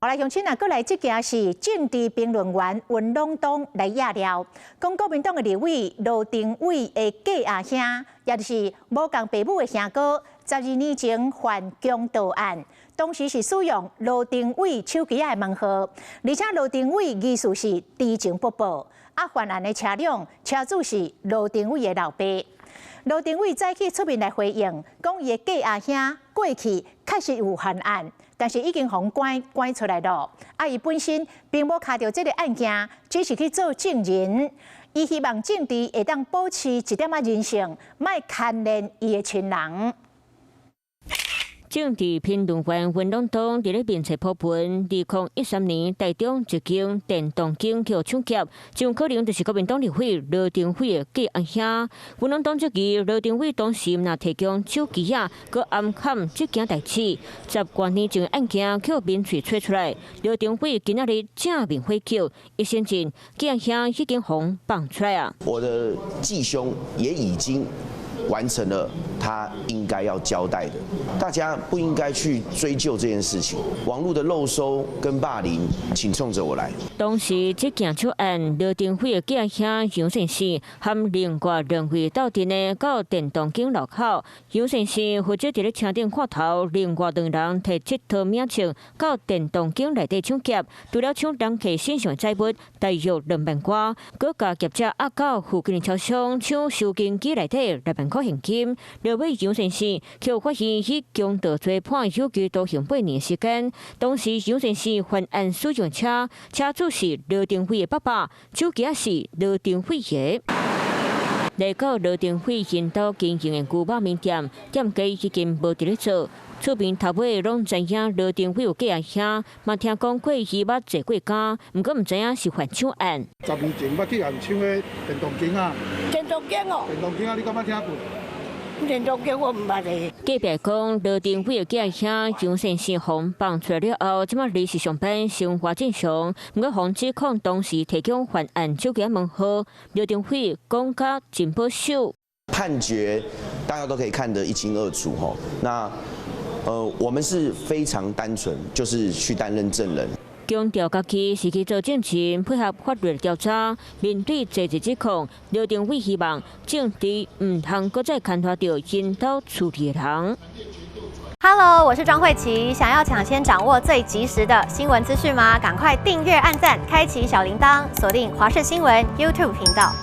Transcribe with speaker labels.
Speaker 1: 好來，鄉親啊，閣來這件是政治評論員溫朗東來惹料，講國民黨的立委羅庭偉的繼阿兄，也就是無仝爸母的兄哥，12年前犯強盜案，當時是使用羅庭偉手機仔的門號，而且羅庭偉疑似是知情不報，啊，犯案的車輛車主是羅庭偉的老爸。羅庭偉早起出面來回應，講伊的繼阿兄過去確實有犯案，但是已經予關關出來囉。啊，伊本身並無敲著這個案件，只是去做證人。伊希望政治會當保持一點仔人性，莫牽連伊的親人。
Speaker 2: 政治評論員溫朗東佇咧面冊 po 文，2013年台中一間電動間予搶劫，真可能就是國民黨立委羅庭偉的繼阿兄。溫朗東質疑羅庭偉當時毋若提供手機仔，閣暗崁這件代誌，10多年前的案件予民喙揣出來，羅庭偉今仔日正面回擊，伊承認繼阿兄已經予放出來啊。
Speaker 3: 我的繼兄也已經完成了他應該要交代的，大家不應該去追究這件事情。網路的肉搜跟霸凌，請衝着我來。
Speaker 2: 當時這件搶案，羅庭偉的繼阿兄楊先生和另外兩位鬥陣的到電動間路口，楊先生負責佇咧車頂看頭，另外兩人提這套名槍到電動間內底搶劫，除了搶人客身上財物，大約2萬外，閣共劫者押到附近的超商搶收銀機內底6萬塊現金。落尾楊先生予發現以強盜罪判有期徒刑8年時間。當時楊先生犯案使用車，車主是羅庭偉的爸爸，手機仔是羅庭偉的。來到羅庭偉𪜶兜經營的牛肉麵店，店家已經無佇咧做。厝邊頭尾攏知影羅庭偉有繼阿兄，嘛聽講過伊捌坐過監，毋過毋知影是犯搶案。
Speaker 4: 10年前捌去予人搶彼電動間仔。
Speaker 5: 電動間哦。
Speaker 4: 電動間仔，你敢捌聽過？
Speaker 5: 電動間我毋捌咧。
Speaker 2: 隔壁講羅庭偉的繼阿兄楊先生予放出來了後，這馬離時上班，生活正常。毋過予指控當時提供犯案手機門號，羅庭偉講甲真保守。
Speaker 3: 判決大家都可以看得一清二楚吼。那我們是非常單純，就是去擔任證人。
Speaker 2: 強調家己是去做證人，配合法律調查。面對這一指控，羅庭偉希望政治毋通閣再牽拖著𪜶兜厝裡的人。
Speaker 6: Hello，我是莊慧琪。想要搶先掌握最及時的新聞資訊嗎？趕快訂閱、按讚、開啟小鈴鐺，鎖定華視新聞 YouTube 頻道。